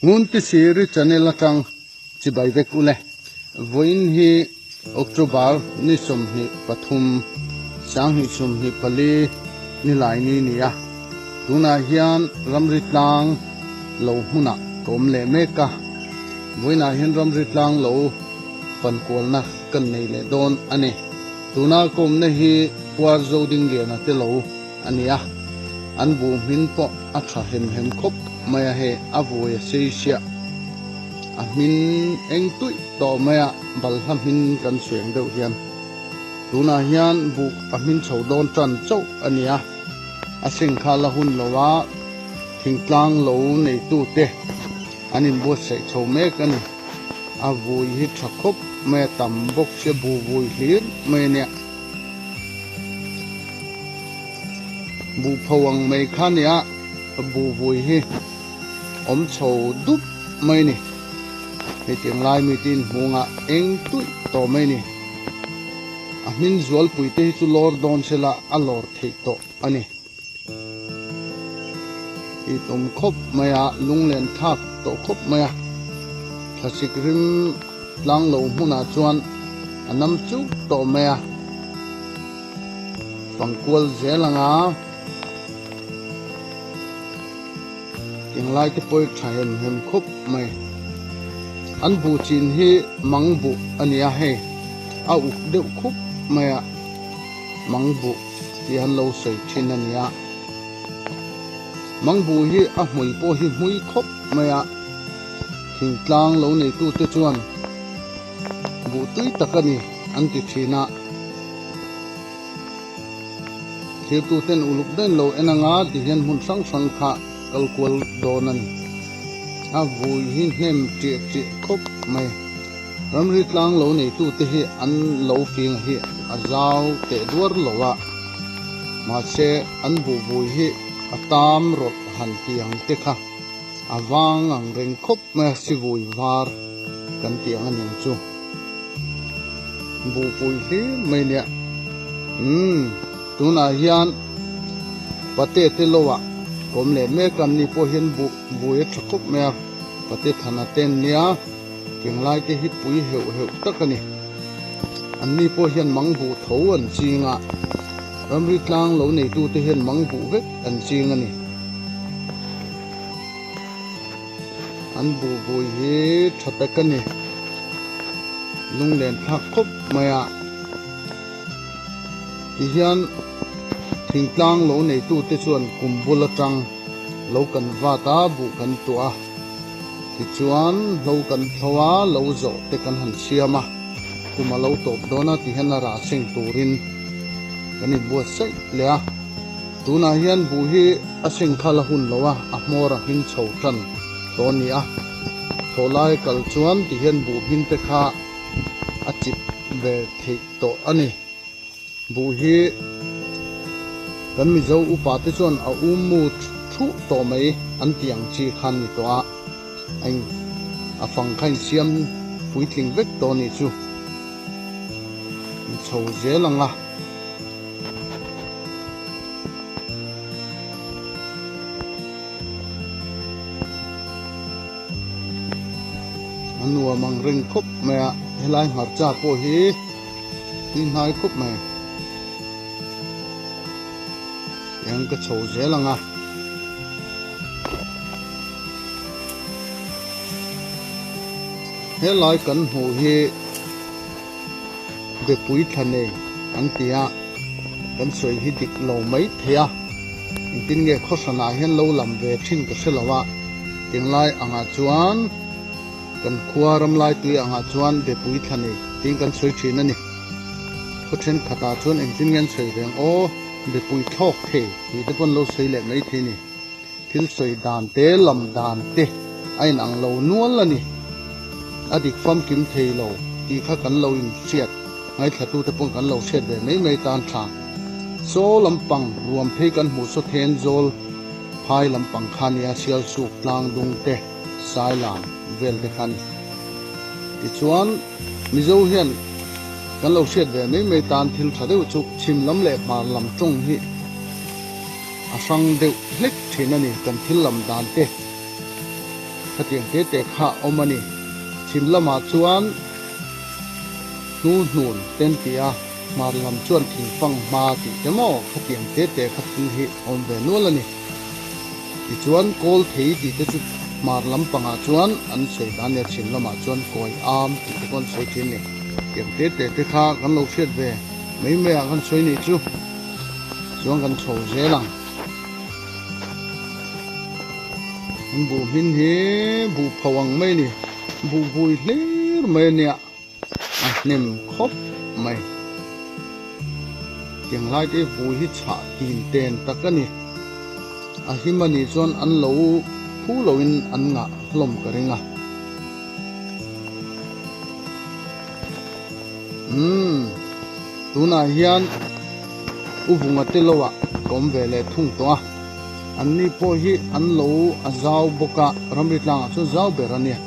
Ngun ti sir i channel atang chibai vek ule. Vawiin hi October ni 23 2024 nilai ni ni a. Tunah hian ramri tlang lo hmunah ka awm leh mek a. Vawiinah hian ramri tlang lo fankualna kan nei leh dawn a ni. Tuna ka awmna hi Puar Zodingliana te lo a ni a, an buh hmin pawh a tha hem hem khawp mai a, hei a vui a sei siah a hmin eng tuih tawh mai a, balhla hmin kan sueng deuh hian tunah hian buh a hmin chho dawn tan chauh a ni a, a seng kha la hun lo a, thingtlang lo neitute an inbuatsaih chho mek a ni, a vui hi tha khawp mai a, tam bawk sia buh vui hlir mai a nia. Buh pho ang mai kha nia buh vui hi awm chho dup mai ni. Hetiang lai mi te inhmung ah eng tuih tawh mai ni. A hmin zualpui te hi chu lawr dawn sela a lawr theih tawh a ni. I tum khawp mai a, lunglen thlak tawh khawp mai a. Thlasik rim tlang lo hmunah chuan a nam chuk tawh mai a, fangkual zel ang a. Tinglai te pawh tha hem hem khawp mai. An buh chin hi mang buh a ni a, hei a uk deuh khup mai a, mang buh. Tih an lo sawi thin a nia. Mangbu hi a hmui pawh hi hmui khawp mai a, thingtlang lo neitute chuan buh tui tak a ni an ti thin a. Thirtuten uluk daih lo en anga ti hian hmun hrang hrang kha kal kual dawn a ni. A vui hi hnem ṭiah ṭiah khawp mai. Ramri tlang lo neitute hi an lo fing hi a zau teh duar lo a, mahse an buhvui hi a tam rawlh han ti ang te kha a vang ang reng khawp mai a, sivui var kan tih ang a niang chu. Buhpui hlir mai nia. Umm, tunah hian pate te lo ah kawm leh mek a, ni pawh hian buhvui a tha khawp mai a, pate thana te an nia. Tinglai te hi pui heuh heuh tak a ni. Anni pawh hian mang buh tho an ching a, ramri tlang lo neitute hian mang buh vek an ching a ni. An buh vui hi tha tak a ni. Lunglen thlak khawp mai a. Tihian thingtlang lo neitute chuan kum bul atang lo kan vat a, buh kan tuah a. Tichuan, hlo kan thlo a, lo zawh te kan han siam a, kum a lo tawp dawn a tihian a rah seng turin kan inbuatsaih leh a. Tunah hian buh hi a seng kha la hun lo a, a hmawr a hming chho tan tawh a ni a. Thawhlai kal chuan tihian buh hmin te kha a chip ve theih tawh a ni. Buh hi kan Mizo upa te chuan a um mu thuh tawh mai an tih ang chi khan ni tawh a, a in a fang kha insiam puitling vek tawh nih chu in chho zel ang a. A nuam ang reng khawp mai a, helai hmarcha pawh hi tui hnai khawp mai. Eng ka chho zel ang a. Helai kan hmuh hi Bepui thla nei an ti a, kan sawi hi dik lo mai thei a, engtin nge khawhranah hian lo lam ve thin ka hre lo a, tinglai angah chuan kan khua ramlai tui angah chuan Bepui thla nei tiin kan sawi thin a ni. Khaw thenkhatah chuan engtin nge an sawi ve ang aw, Bepui thlawk thei tih te pawh an lo sawi leh mai thei a ni. Thil sawi dan te, lam dan te a inang lo nual a ni. A dik famkim thei lo tih kha kan lo inhriat, ngaithlatute pawn kan lo hriat ve mai mai tan tha. Saw lampang ruam phei kan hmuh saw then zawl phai lampang kha nia Sialsuk tlang dung te, Sailam vel te kha ni. Tichuan, Mizo hian kan lo hriat ve mai mai tan thil tha deuh chu chhim lam leh hmar lam tawng hi A hrang deuh hlek thin a ni kan thil lam dan te. Khatiang te te kha a awm a ni. Chhim lamah chuan hnuhnun ten ti a, hmar lam chuan thingfang hma tih te maw khatiang te te kha thil hi a awm ve nual a ni. Tichuan kawl thei tih te chu hmar lampangah chuan an sawi dan nia chhim lamah chuan kawi am tih te pawh an sawi thin a ni. Tiang te te te kha kan lo hriat ve mai mai ah kan sawi nih chu chuan kan chho zel ang. An buh hmin hi buh pho ang mai a ni, buh vui hlir mai a nia, a hnem khawp mai. Tiang lai te hi vui hi chhah tin ten tak a ni, a hlim a nih chuan an lo phu loin an ngah hlawm ka ring a. Umm, tunah hian U Vunga te lo ah ka awm ve leh thung tawh a, an ni pawh hi an lo a zau bawk a, ramri tlangah chuan zau ber a nia,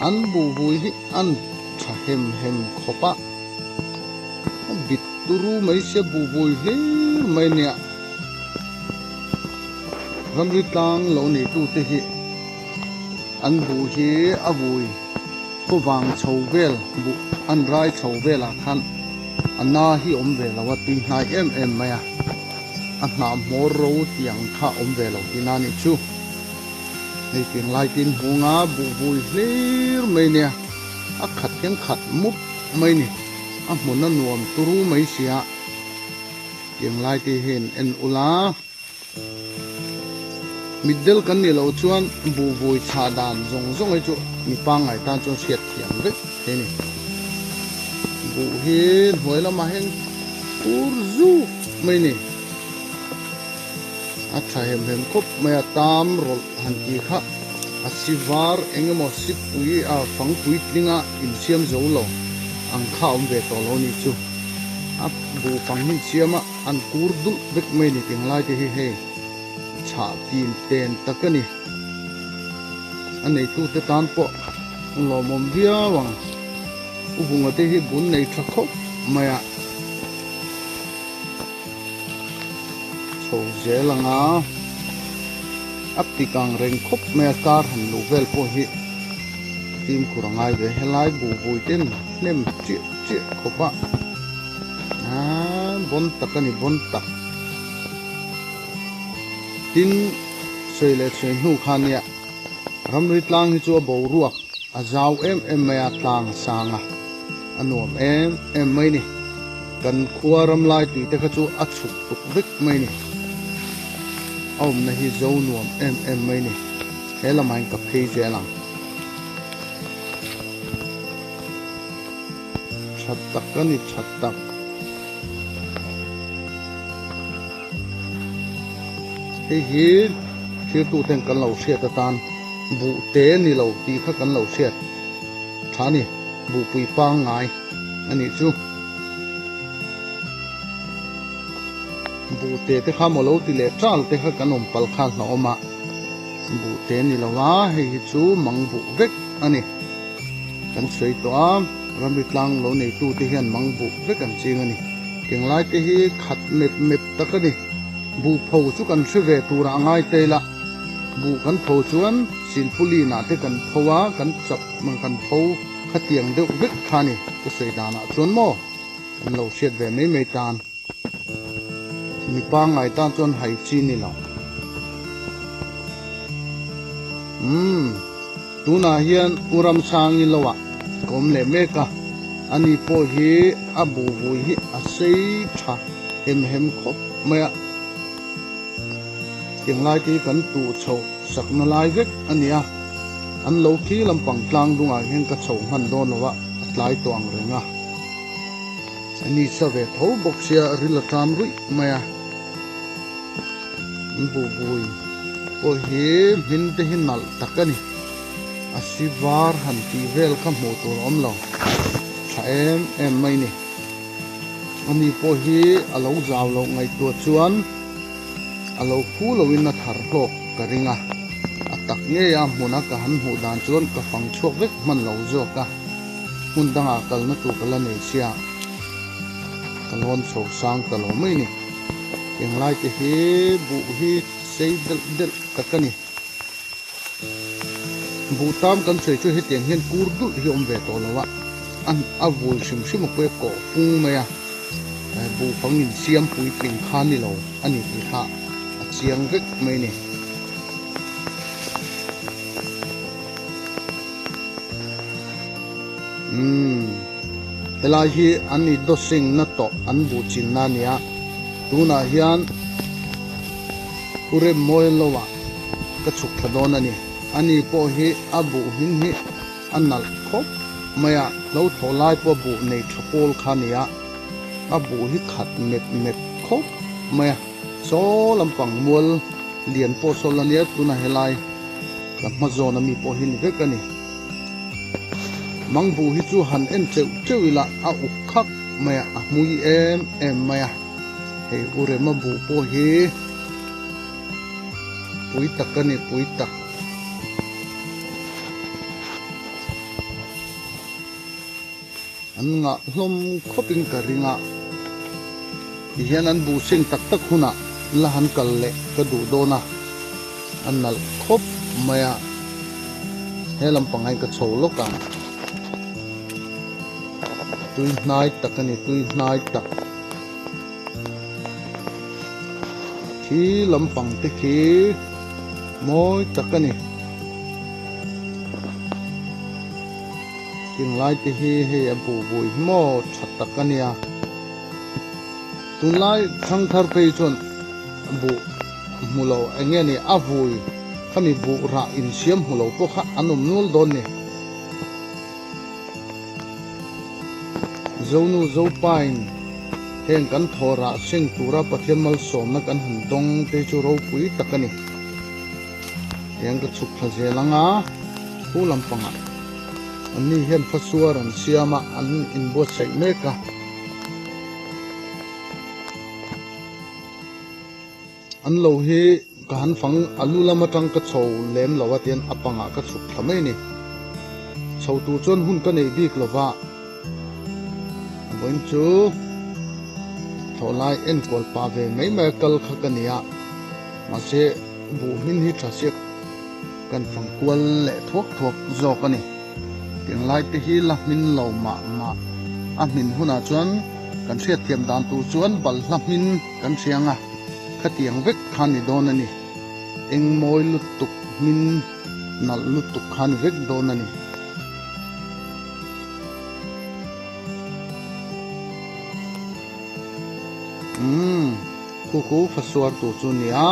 an buhvui hi an tha hem hem khawp a, a bit turu mai sia buhvui hlir mai a nia, ramri tlang lo neitute hi an buh hi a vui. Khawvang chho vel buh an rai chho velah khan a na hi awm ve lo a, tui hnai em em mai a, a hnah hmawr ro tiang kha awm ve lo tihna a nih chu. Hei tiang lai tin hmunga buh vui hlir mai nia, a khat hian khat mup mai ni, a hmun a nuam turu mai sia, tiang lai te hian en ula. Mitdel kan nih loh chuan buhvui chhah dan zawng zawng hi chu mi pangngai tan chuan hriat thiam vek thei a ni. Buh hi hnuai lamah hian kur zuk mai a ni. A tha hem hem khawp mai a, tam rawlh han tih kha a si var eng emaw sipui a fang puitlinga insiam zo lo ang kha a awm ve tawh lo a nih chu. A buh fang hi insiam a. An kur dulh vek mai ni tih lai te hi hei chhah tin ten tak a ni. A neitute tan pawh an lawmawm viau ang. U Vunga te hi bun nei tha khawp mai a. Chho zel ang a, a pik ang reng khawp mai a kar han luh vel pawh hi fimkhur a ngai ve. Helai buhvui ten hnem chiah chiah khawp a. Aaa bon tak a ni bon tak. Tin sawi leh sawi hnu kha nia ramri tlang hi chu a boruak a zau em em mai a tlang a sang a a nuam em em mai ni. Kan khua ram lai tui te kha chu a chhuk tuk vek mai ni. A awmna hi zo nuam em em mai ni. He lamah hian ka phei zel ang. Tha tak a ni tha tak. Hei hi thirtu ten kan lo hriat atan buh te ni lo tih kha kan lo hriat tha a ni. Buhpui pangngai a nih chu. Buh te te kha maw lo ti leh tal te kha kan awm pal kha hlauhawm a. Buh te ni lo a, hei hi chu mang buh vek a ni. Kan sawi tawh a, ramri tlang lo neitute hian mang buh vek an ching a ni. Kenglai te hi khat mep mep tak a ni. Buh pho chu kan hre ve turah a ngai ta ila, buh kan pho chuan silpulin ah te kan pho a, kan chap kan pho khatiang deuh vek kha a ni. Ka sawi danah chuan maw kan lo hriat ve mai mai tan. Mi pangngai tan chuan hai chi ni lo. Umm, tunah hian U Ramsangi lo ah ka awm leh mek a, ani pawh hi a buhvui hi a sei tha hem hem khawp mai a. Tiang lai te hi kan tuh chhoh sakna lai vek a ni a, an lo khi lampang tlang dungah hian ka chhoh hman dawn lo a, a tlai tawh ang reng a. A ni sa ve tho bawk sia ril a ṭam ruih mai a, an buhvui pawh hi hmin te hi nalh tak a ni, a si var han tih vel kha hmuh tur a awm lo, tha em em mai ni. A ni pawh hi a lo zau loh ngaihtuah chuan a lo phu loin a thar hlawk ka ring a, a tak ngei a hmuna ka han hmuh dan chuan ka fang chhuak vek hman lo zawk a. Hmun dangah kalna tur ka la nei sia, ka lawn chho sang ta lo mai ni. Englai te hi buh hi sei delh delh tak a ni. Buhtam kan sawi chu hetiang hian kur dulh hi awm ve tawh lo a, a vui hrim hrim a pawh a kawh fung mai a, buhfang insiam puitling kha ni lo a ni tih kha a chiang vek mai a ni. Umm, helai hi an i dawsing na tawh an buh chinna a nia, tunah hian u Remmawi loah ka chhuk thla dawn a ni. Ani pawh hi a buh hmin hi a nalh khawp mai a, lo thaw lai pawh buh nei tha pawl kha a ni a, a buh hi khat mep mep khawp mai a, saw lampang mual lian pawh saw la nia tunah helai ka hma zawn ami pawh hi ni vek a ni. Mang buh hi chu han en cheuh cheuh ila a uk khak mai a, a hmui em em mai a, hei u Rema buh pawh hi pui tak a ni, pui tak. An ngah hlawm khawpin ka ring a, tihian an buh seng tak tak hunah la han kal leh ka duh dawn a, a nalh khawp mai a, he lampang hian ka chho lawk ang. Tui hnai tak a ni, tui hnai tak. Khi lampang te khi mawi tak a ni. Tinglai te hi hei a buh vui hi maw tha tak a nia. Tunlai thangthar phei chuan buh hmu lo eng nge ni a vui khami buh rah insiam hmu lo pawh kha an awm nual dawn ni. Zonu Zopain heng kan thaw rah seng tura Pathian malsawmna kan han dawng te chu ropui tak a ni. Tiang ka chhuk thla zel ang a, khu lampangah anni hian fasuar an siam a, an inbuatsaih mek a. An lo hi ka han fang a lu lam atang ka chho lem lo a tian a pangah ka chhuk thla mai a ni. Chho tur chuan hun ka nei bik lo va, vawiin chu thlawhlai enkawl pah ve mai mai a kal kha ka ni a, mahse buh hmin hi tha siak kan fang kual leh thuak thuak zawk a ni. Tinglai te hi la hmin lo mah mah a hmin hunah chuan kan hriatthiam dan tur chuan balhla hmin kan hria ang a, khatiang vek kha ni dawn a ni. Eng mawi lutuk hmin nalh lutuk kha ni vek dawn a ni. Umm, khu khu fasuar tur chu nia,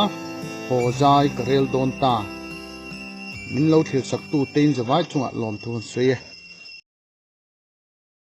haw zai ka rel dawn ta. Min lo thilsak tu te in zavai chungah lawmthu an sawi e.